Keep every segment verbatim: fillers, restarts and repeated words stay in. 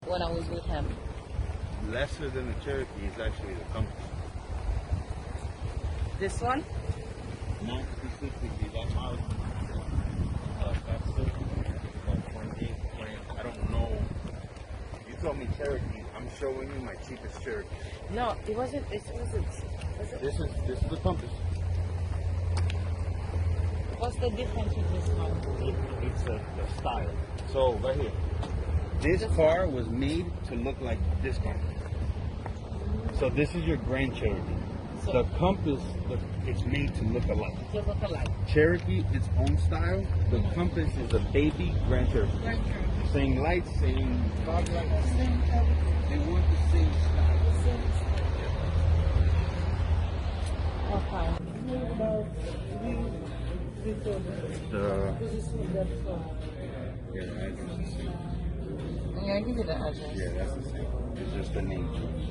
when I was with him. Lesser than the Cherokee is actually the Compass. This one? Not specifically that model. Uh, that's it. About twenty-eight, twenty, I don't know. You told me Cherokee. I'm showing you my cheapest Cherokee. No, it wasn't. It wasn't. Was it? This is this is the Compass. What's the difference with this one? It, it's a, a style. So right here, this car was made to look like this car. So this is your Grand Cherokee. So the Compass, the, it's made to look alike. To look alike. Cherokee, its own style. The Compass is a baby Grand Cherokee. Grand Cherokee. Same lights, same fog lights. Same everything. They want the same style. The same style. Okay. The, yeah, the address is the same. Yeah, I give you the address. Yeah, that's the same. It's just the name change.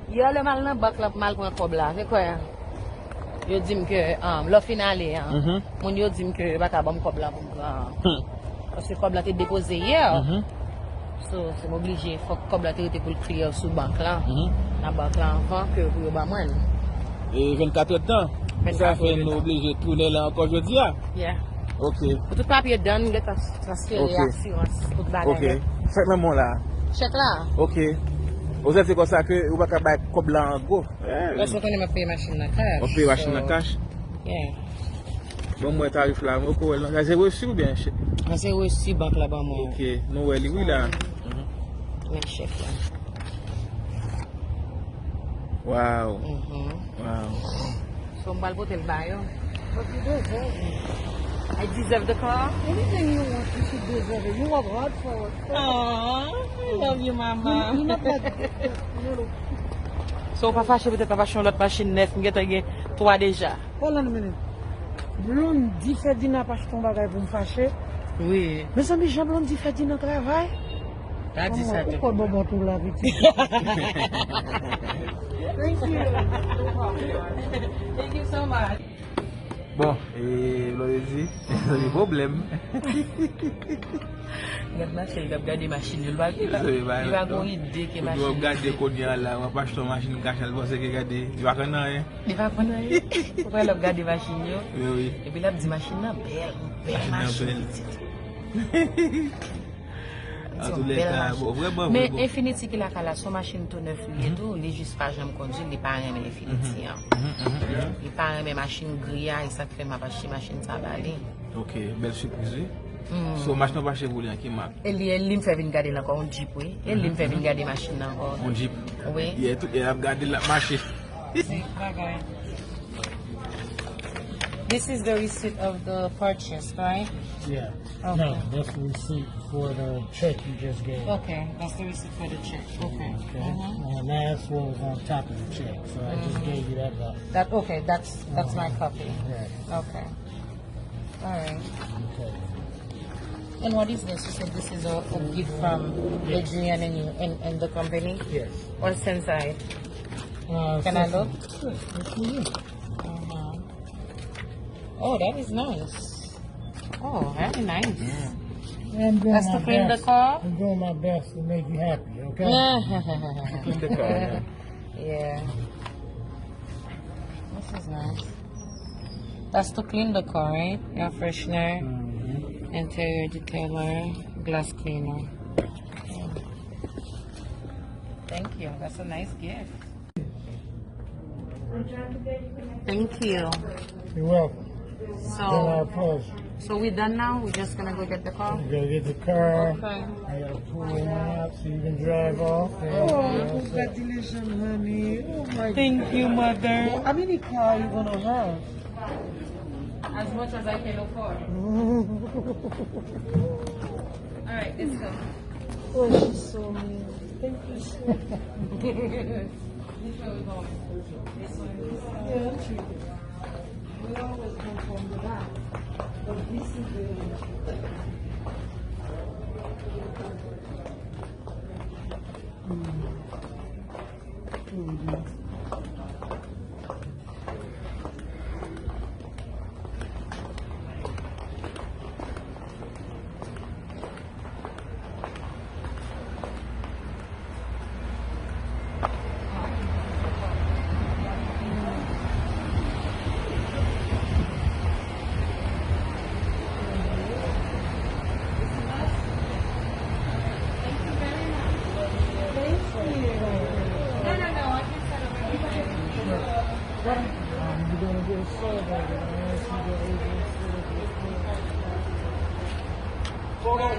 Yè lè m al nan bank la pou m al pran kòb la, se kwè yo di m ke, um, lè w fin ale an, moun yo di m ke yo pa ka ban m kòb la pou m pran. Paske kòb la te depoze yè. So, se m oblije, fòk kòb la te rete pou l clear sou bank la. Nan bank la anvan ke pou yo ban mwen l. E vennkat èdtan. Sa fè nou oblije tounen la ankò jodi a. Yeah. Ok. Pou tout papye done, m gentan transfere asirans, tout bagay nèt. Chèk nan men w la. Chèk la? Ok. Ou santi konsa ke ou pa ka bay kòb la an gwo. Paske ou konnen m ap peye machin nan kach. W ap peye machin nan kach? Yeah. Bon, mwen tarif la, mwen ko wè l nan kach. Se resi oubyen chèk? An, se resi bank la ban mwen. Ok, nou wè li wi la. Men chèk la. Wow. Wow. So, m pral pote l ba yo. But you deserve it. I deserve the car? Anything you want, you should deserve it. You work hard for it. Aw, I love you, mama. You, you not like, you know. So, ou pa fache poutèt pa achte yon lòt machin nèf, m gentan gen twa deja. Hold on a minute. Blondie Ferdinand ap achte yon bagay pou m fache? Wi. Mezanmi, jan Blondie Ferdinand travay. Pa di sa tou. Ou kwè bonbon tou la, pitit. Thank you. Thank you so much. Bon, e, Blondie, li pwoblèm. Gad machin, l ap gade machin yo, li pa, li pa, li pa gon ide ke machin yo. Ou ap gade kounye a la, w ap achte yon machin kach, l panse ke gade, li pa konn anyen. Li pa konn anyen. Ou wè l ap gade machin yo. Wi, wi. Epi l ap di machin nan bèl, bèl machin, pitit. An tou lè ka, bon, vrèman, men vrèman. Infiniti ki lakay la, se yon machin tou nèf li ye tou, li jis pa janm kondui, li pa renmen Infiniti an. Li pa renmen machin gri a, e sa k fè m ap achte machin sa ba li. Ok, bèl sipriz, wi. So, machin nan pa chè pou li an, ki mak? E li, e li m fè vin gade l ankò, yon Jeep, wi. E li m fè vin gade machin nan ankò. Yon Jeep? Wi. Yeah, tout lè l ap gade l, l ap mache. This is the receipt of the purchase, right? Yeah. Okay. No, that's the receipt for the check you just gave. Okay, that's the receipt for the check. Okay. Okay. And that's what was on top of the check. So I just gave you that back. That, okay, that's, that's my copy. Right. Okay. All right. Okay. And what is this? You said this is a, a gift from Adrian and you and, and the company? Yes. What's inside? Uh, can I look? Sure, absolutely. Uh-huh. Oh, that is nice. Oh, very nice. Yeah. That's to clean the car? I'm doing my best to make you happy, okay? Clean the car, yeah. Yeah. This is nice. That's to clean the car, right? Air freshener, interior detailer, glass cleaner. Yeah. Thank you. That's a nice gift. Thank you. You're welcome. Been our pleasure. So, so we done now? We just gonna go get the car? We gotta get the car. Okay. I gotta pull one out so you can drive off. Oh, congratulations, honey. Oh my God. Thank you, mother. How many car you gonna have? As much as I can afford. All right, let's go. Oh, she's so mean. Thank you so much. Which way we going? This way? Yeah, I'm sure. We always come from the back, but this is the way.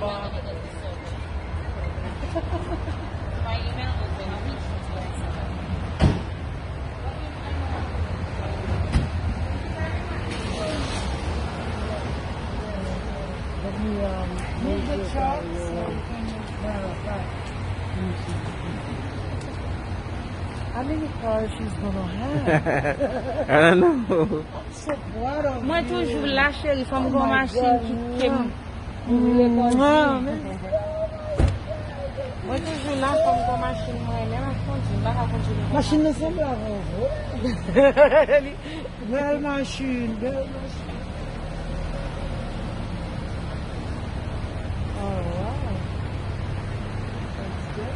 Let me, um, move the truck so we can. How many cars she's gonna have? I don't know. I'm so proud of you. Mwen toujou la, cheri, fò m gen yon machin ki, ke m Mwen toujou la, fò m pran machin mwen, men m ap kondui, m pa ka kondui nenpòt machin. Machin nan sanble avè w vre. Bèl machin, bèl machin. Oh, wow. That's good.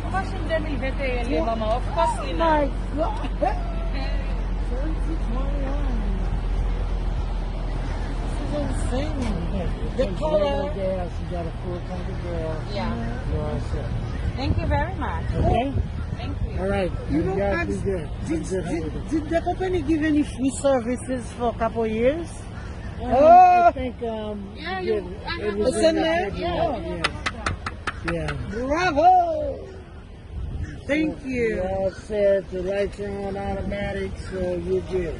Yon machin de mil venteyen li ye, manman. Of course li nice. My God. Twenty twenty-one. This is insane. The color. Gas, you got a full tank of gas. Yeah. You're all set. Thank you very much. Okay? Thank you. All right. You know, did, did, did the company give any free services for a couple years? Um, I think, um, yeah, you, it's in there? Yeah. Yeah. Bravo! Thank you. You're all set. The lights are on automatic, so you're good.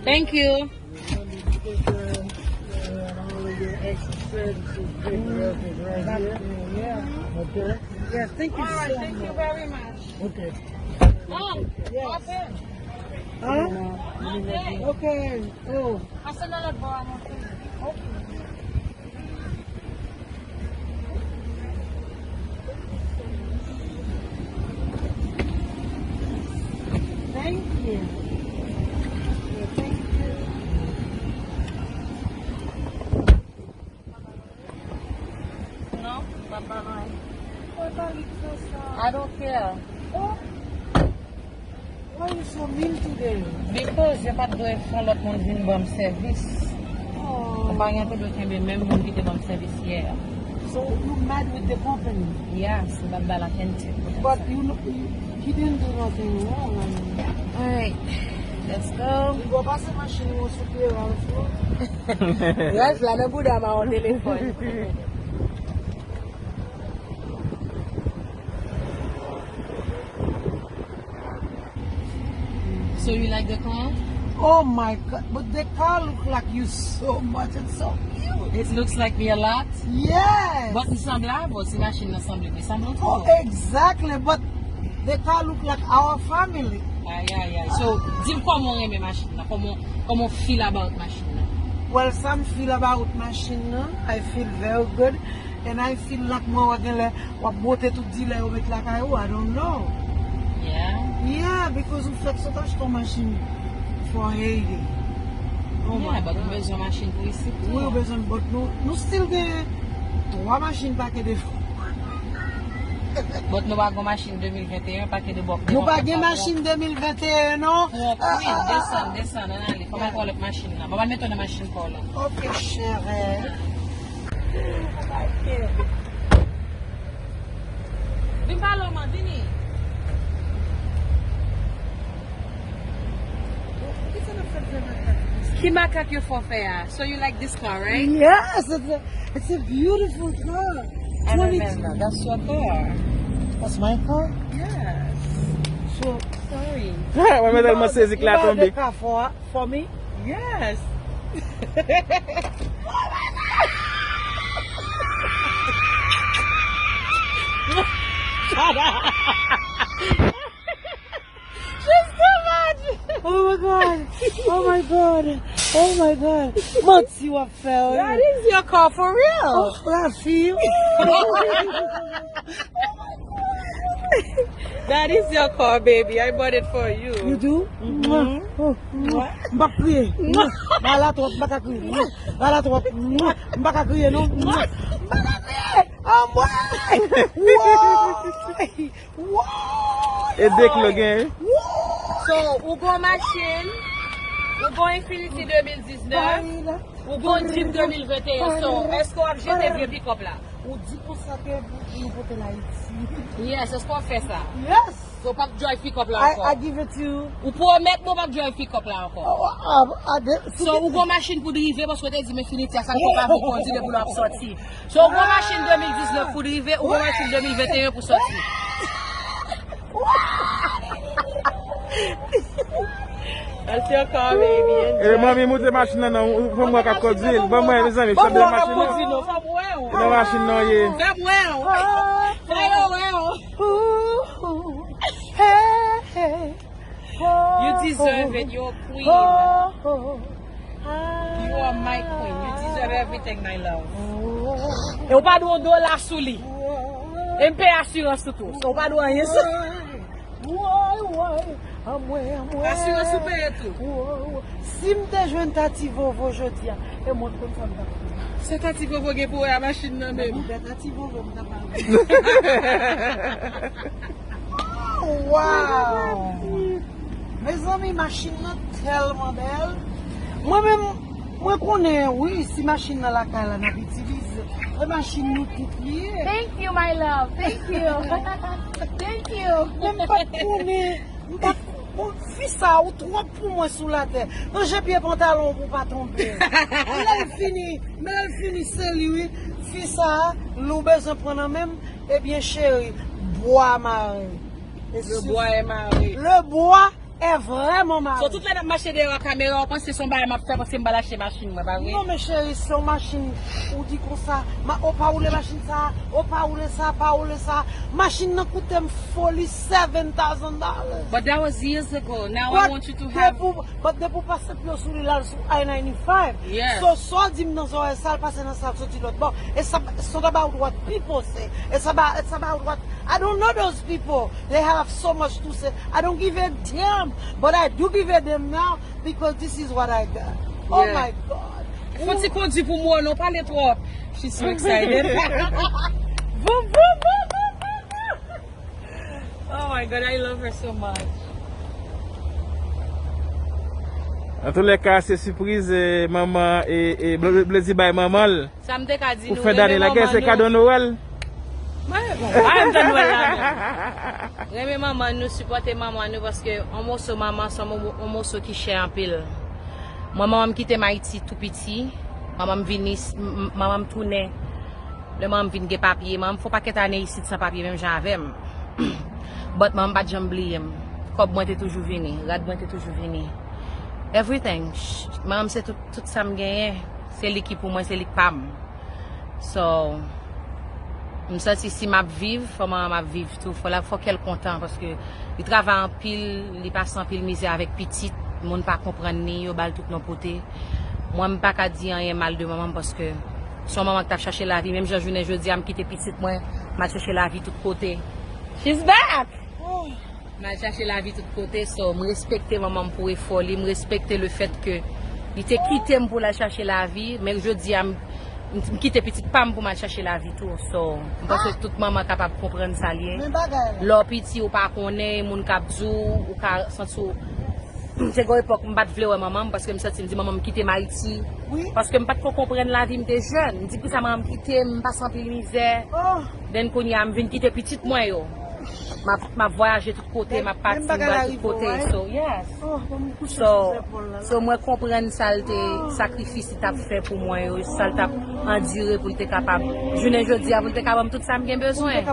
Thank you. Your number sticker and all of your extra services paperwork is right here. Yeah. Okay. Yes, thank you so much. All right, thank you very much. Okay. Oh, yes. Huh? Okay. Oh. Pase nan lòt bò a monte. Okay. Thank you. Thank you. Non, m pa pale. Mwen pa li konsa. I don't care. Oh. Why you so mean today? Because yo pa t dwe fè lòt moun vin ban m sèvis. Oh. Konpayi an te dwe kenbe menm moun ki te ban m sèvis yè a. So you mad with the company? Yes, m pa t ba l attention. But you know, you, he didn't do nothing wrong, I mean. Alright, let's go. Li pase machin ou sou pye Ralph. Ralph la nan bouda m a yon telefòn. So you like the car? Oh my God, but the car look like you so much. It's so cute. It looks like me a lot? Yes. But li sanble avè w, si machin nan sanble, li sanble avè w. Oh, exactly, but the car look like our family. Ay, ay, ay. So, di m kòman w renmen machin nan, kòman, kòman w feel about machin nan? Well, sa m feel about machin nan, I feel very good. And I feel like mwen wè genlè w ap bwote tout dilè yo met lakay ou, I don't know. Yeah. Yeah, because ou fèk sot achte yon machin for Haiti. Oh my God. Yeah, but nou bezwen machin pou isit tou. Wi, ou bezwen, but nou, nou still gen twa machin pake devan. But nou pa gen machin de mil venteyen, pake de bòk. Nou pa gen machin de mil venteyen, non. Twòp, wi, desann, desann, ann ale. Fò m al pran lòt machin nan. Ban m al mete w nan machin pa w la. Ok, chère. Vin pale w, man, vini. Ki makak yo fè w fè a? So you like this car, right? Yes, it's a, it's a beautiful car. I remember. That's your car. That's my car? Yes. So, sorry. Mwen tèlman sezi k la tonbe. You buy the car for, for me? Yes. She's too much. Oh my God. Oh my God. Oh my God. Manti w ap fè, wi. That is your car for real. Oh, la fi. That is your car, baby. I bought it for you. You do? Mm-hmm. Oh, m p ap kriye. Ba la twòp, m pa ka kriye. Ba la twòp. M pa ka kriye, non. M pa ka kriye. Anmwey! Woy! Woy! E de kilo gen, wi. Woy! So, ou gon machin, ou gon Infiniti de mil diznèf, ou gon Jeep de mil venteyen. So, èske w ap jete vye pikòp la? Ou di konsa ke nou pote l Ayiti. Yes, èske w ap fè sa? Yes! So, w p ap drive pick up la I, ankò? I give it to you. Ou pwomèt mwen w p ap drive pick up la ankò? Oh, ah, ah, de- So, ou gon machin pou drive paske w te di m enfinitia sa k ou pa vle kondi depi lè w ap sòti. So, ou gon machin de mil diznèf pou drive, ou gon machin de mil venteyen pou sòti. That's your car, baby. E manmi, moute machin nan, non. Ou fè mwen k ap kondui l. Ban mwen, mezanmi, Ban chòf de mwen k ap machin nan. kondui, non. Fè m wè w. Nan machin nan, ye. Fè m wè w. Fè yo wè w. Ooh, hey, hey, oh, You deserve it. You're a queen. Oh, oh, You are my queen. You deserve everything, my love. oh, E ou pa dwe yon dola sou li. E m peye asirans ou tou. So, ou pa dwe anyen sou. Woy, woy, anmwe, anmwe. Asirans ou peye tou. Woy, woy. Si m te jwenn Tati Vovo jodi a, e mwen konn sa m t ap fè. Se Tati Vovo gen pou wè a machin nan menm. Tati Vovo, m t ap al. Wow! Mezanmi, machin nan tèlman bèl. Mwen menm, mwen konnen, wi, si machin nan lakay la, n ap itilize. E machin nou tout li ye. Thank you, my love. Thank you. Thank you. Men m pa t konnen. M pa t bon, fi sa ou twòp pou mwen sou latè. Ranje pye pantalon pou pa tonbe. Lè l fini, men lè l fini se li wi. Fi sa, lou bezwen pran nan men m, ebyen cheri, bwa mare. Le bois est marré. Le bois est vraiment mare. So, tout lè n ap mache dèyè kamera, ou panse se yon bagay m ap fè, panse m pral achte machin mwen, pa vre? Non, men cheri, se yon machin. Ou di konsa, ma, ou pa woule machin sa, ou pa woule sa, pa woule sa. Machin nan koute m foli seven thousand dollars. But that was years ago. Now I want you to have. Depi, but depi w pase pye w sou li, l al sou I ninety-five. Yes. So, sa w di m nan zòrèy sa, l pase nan sa, l soti lòt bò. It's, ab- it's not about what people say. It's about, it's about what, I don't know those people. They have so much to say. I don't give a damn. But I do give a damn now because this is what I got. Oh Yeah. My God. Fò ti kondui pou mwen, non, pale twòp. She's so excited. Boum, boum, boum, boum, boum, boum. Oh my God, I love her so much. An tou lè ka, se sipriz e, manman e, e Ble- Bledi bay manman l. Sa m te ka di Pou nou, fen dane la, gen se kado Nwèl. Mwen, bon, pa menm tan Nwèl la menm. Renmen manman nou, sipòte manman nou, paske yon moso manman se yon mo- yon moso ki chè anpil. Mwen, manman m kite m Ayiti tou piti. Manman m vini, m- m- manman m tounen. Lè manman m vin gen papye, manman m fè yon pakèt ane isit san papye, menm jan avè m. But manman m pa t janm bliye m. Kòb mwen te toujou vini, rad mwen te toujou vini. Everything. Ch- Manman m se tout, tout sa m genyen. Se li ki pou mwen, se li k pa m. So, m santi si m ap viv, fò manman m ap viv tou. Fò la, fò kè l kontan, paske li travay anpil, li pase anpil mizè avèk pitit. Moun pa konprann li, yo ba l tout non pote. Mwen, m pa ka di anyen mal de manman m, paske se yon manman ki t ap chache lavi. Menm jan jounen jodi a, m kite pitit mwen, m al chache lavi tout kote. She's back! M al chache lavi tout kote, so m respekte manman m pou efò li, m respekte le fèt ke li te kite m pou l al chache lavi, men jodi a m, m kite pitit pa m pou m al chache lavi tou. So, m panse tout manman kapab konprann sa l ye. Men bagay la. Lè w piti, ou pa konnen, moun k ap di w, ou ka santi w. Se gen yon epòk, m pa t vle wè manman m, paske m santi m di manman m kite m Ayiti. Wi. Paske m pa t ko konprann lavi, m te jèn. M di poukisa manman m kite m, m pase anpil mizè. Oh. Then kounye a, m vin kite pitit mwen yo. M ap, m ap vwayaje tout kote, m ap pati, m Menm bagay pral la tout rive kote. w, So, yes. Oh, bon, m kouche So, sou zepòl la. So, mwen konprann sa l te, sakrifis li t ap fè pou mwen yo, sa l t ap andire pou l te kapab. Jounen jodi a, pou l te ka ban m tout sa m gen bezwen.